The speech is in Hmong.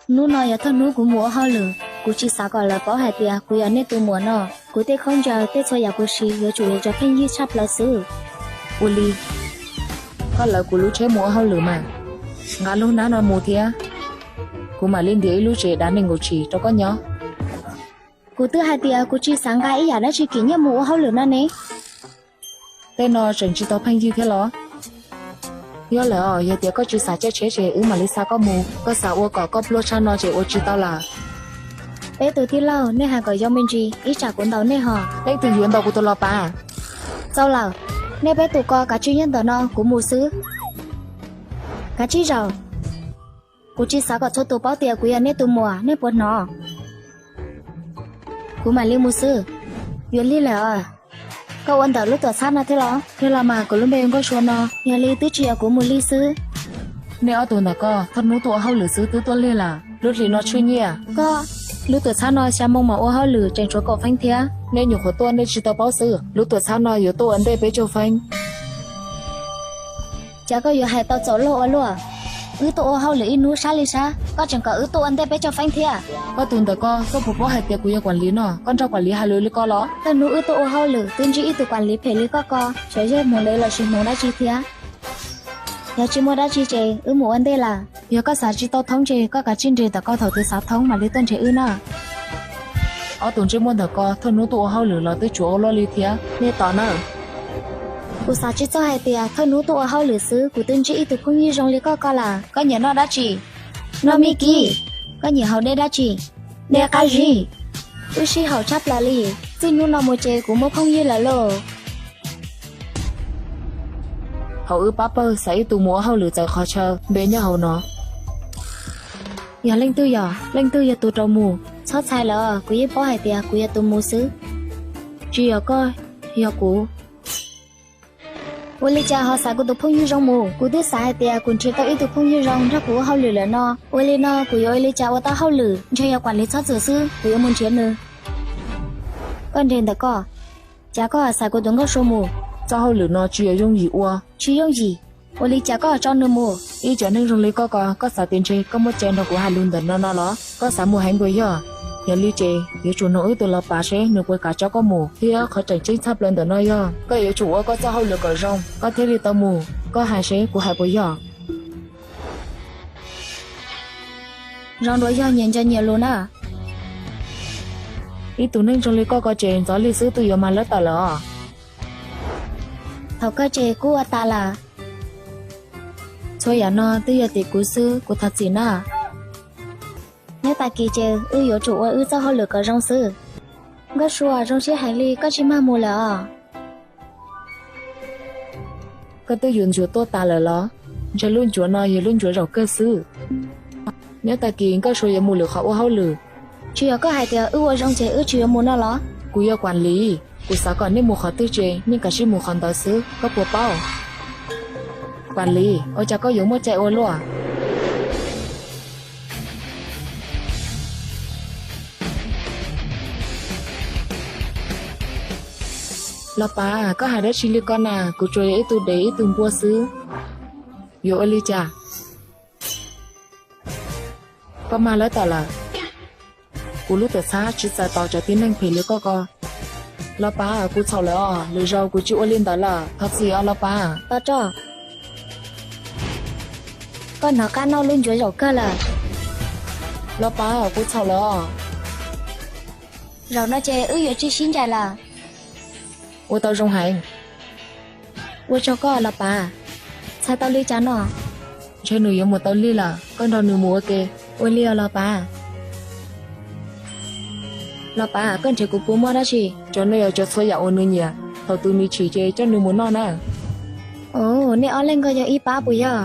Hnub no yog thawj hnub kuv mus ua hauj lwm, kuv tsis xav kom lawv paub hais tias kuv yog nej tus muam no. Kuv tej khaub ncaws, tej txhua yam kuv siv yuav tsum yog cov pheej yig tshaj plaws xwb. Ua li, koj lawv kuv lub tsheb mus ua hauj lwm mas, nqa lub hnab no mus thiab, kuv mam li ntiav ib lub tsev dav nees nkaum tshim rau koj nyob. Kuv twb hais tias kuv tsis xav nqa ib yam dab tsi kim nyiaj mus ua hauj lwm no ne. Tej no tseem tsis tau pheej yig thiab los? Yog lawm os, yog tias koj tsis xav caij tsheb ces wb mam li xa koj mus. Koj xav ua kom koj pluag tshaj no ces ua tsis tau lawm. Peb tus tij laug, nej hais kom zoo me ntsis, ib tsam kuv ntaus nej ho. Leej twg yuav ntaus kuv tus los pav? Txaus lawm, nej peb tus ko kav tsij nyob ntawm no, kuv mus xwb. Kav tsij zaum. Kuv tsis xav kom txhua tus paub tias kuv yog nej tus muam, nej puas hnov? Kuv mam li mus xwb. Yuav lig lawm os. Koj ua ntawm lub tuam txhab no thiab los? Yog los mas, kuv lub npe ua Nkauj Sua no. Yog li twb tsis yog kuv mus lig xwb. Nej ob tug ntawm ko thawj hnub tuaj ua hauj lwm xwb twb tuaj lig lawm. Lub hlis no tshwj nyiaj. Koj, lub tuam txhab no xya moo mas ua hauj lwm tseem tshuav kaum feeb thiab. Nej nyuam qhuav tuaj nej tsis tau paub xwb, lub tuam txhab no yuav tuaj ua ntej peb caug feeb. Cas koj yuav hais tau txaus luag ua luaj? Wb tuaj ua hauj lwm ib hnub sab li sab, koj tseem kom wb tuaj ua ntej peb caug feeb thiab. Koj tus ntawm ko, koj puas paub hais tias kuv yog kuam liv no, koj nrog kuam liv hais lus li ko los? Thawj hnub wb tuaj ua hauj lwm twb ntsib ib tug kuam liv phem li koj ko, xyov yog hmoov dev los sis hmoov dab tsi thiab. Yog tsis muaj dab tsi ces wb mus ua ntej lawm. Yog koj xav tsis tau thoob ces koj kav tsij nres ntawm ko, thaum twg xav thoob mam li tuaj nrhiav wb na. Ob tug ntsej muag ntawm ko thawj hnub tuaj ua hauj lwm los twb tsuav ua luaj li thiab, nej tos na. Kuv xav tsis txog hais tias thawj hnub tuaj ua hauj lwm xwb kuv twb ntsib ib tug phooj ywg zoo li koj ko lawm. Koj nyiam noj dab tsi? Noj mij kib. Koj nyiam haus dej dab tsi? Dej qab zib. Wb sib haum tshaj plaws li. Txij hnub no mus ces kuv muaj phooj ywg lawm lauj. Hauv wb pab pawg xaiv ib tug mus ua hauj lwm txawv qhov chaw, npe nyob hauv no. Yog leej twg yog? Leej twg yog tus rau mus? Txhob txhais lawm, kuv yeej paub hais tias kuv yog tus mus xwb. Tsis yog koj, yog kuv. Ua li cas ho xaiv kuv tus phooj ywg zoo mus? Kuv twb xav hais tias kuv nrhiav tau ib tug phooj ywg zoo nrog kuv ua hauj lwm lawm no. Ua li no kuv yuav ua li cas ua tau hauj lwm? Ntshe yog kuam liv txhob txwm xwb, kuv yuav mus nrhiav nws. Koj nres ntawm koj. Cas koj xaiv kuv tus Nkauj Sua mus? Txoj hauj lwm no tsis yog yooj yim ua. Tsis yooj yim? Ua li cas koj tso nws mus? Ib cov neeg zoo li koj ko, koj xav tias ntshe koj muaj cai nrog kuv hais lus ntawm no no los? Koj xav mus heev puas yog? Yog li ces yuav tsum noog wb tus los pav seb nws puas kam tso koj mus, thiab qhov tseem ceeb tshaj plaws ntawm no yog koj yuav tsum ua koj txoj hauj lwm kom zoo koj thiaj li tau mus. Koj hais seb kuv hais puas yog? Zoo dua yog nyias nco nyias lus na. Ib tug neeg zoo li koj ko ces ntxov lig xwb twb yuav mag lawb tawm lawm os. Thaum kawg ces kuv ua tas lawm. Txhua yam no twb yog tim kuv xwb, kuv thov txim na. Nyob tag kis ces wb yuav tsum ua wb txoj hauj lwm kom zoo xwb. Nkauj Sua, zoo siab heev li, koj tsis mag mus lawm os? Koj twb yuav ntsuav tuaj tas lawm los? Ntshe lub ncuav no yog lub ncuav zaum kawg xwb. Nyob tag kis Nkauj Sua yuav mus lwm qhov ua hauj lwm. Tsis yog koj hais tias wb ua zoo ces wb tsis yuav mus no los? Kuv yog kuam liv, kuv xav kom nej mus qhov twg ces nej kav tsij mus qhov ntawd xwb, koj puas paub? Kuam liv, ua cas koj yuav muaj cai ua luaj? Los pav, koj hais dab tsi li ko na? Kuv tsuas yog ib tug dev ib tug npua xwb, yuav ua li cas? Koj mag lawb tawm lawm. Kuv lub tuam txhab tsis txais tos cov tib neeg phem li koj ko. Los pav, kuv txhaum lawm os, lwm zaus kuv tsis ua li ntawd lawm, thov txim os los pav. Tos tso. Koj hnov qab noj lub ncuav zaum kawg lawm. Los pav, kuv txhaum lawm os. Zaum no ces wb yuav tsis sib ncaim lawm. Ua tau zoo heev. Ua tsaug koj los pav. Txhais tau li cas no? Ntshe nws yuav mus tau lig lawm, koj nrog nws mus ua ke. Ua li os los pav. Los pav, koj nrhiav kuv puas muaj dab tsi? Cov no yog cov txhua yam uas nws nyiam, thaum tus nws chim ces coj nws mus noj na. Ov, nej ob leeg nkawd yog ib pab puas yog?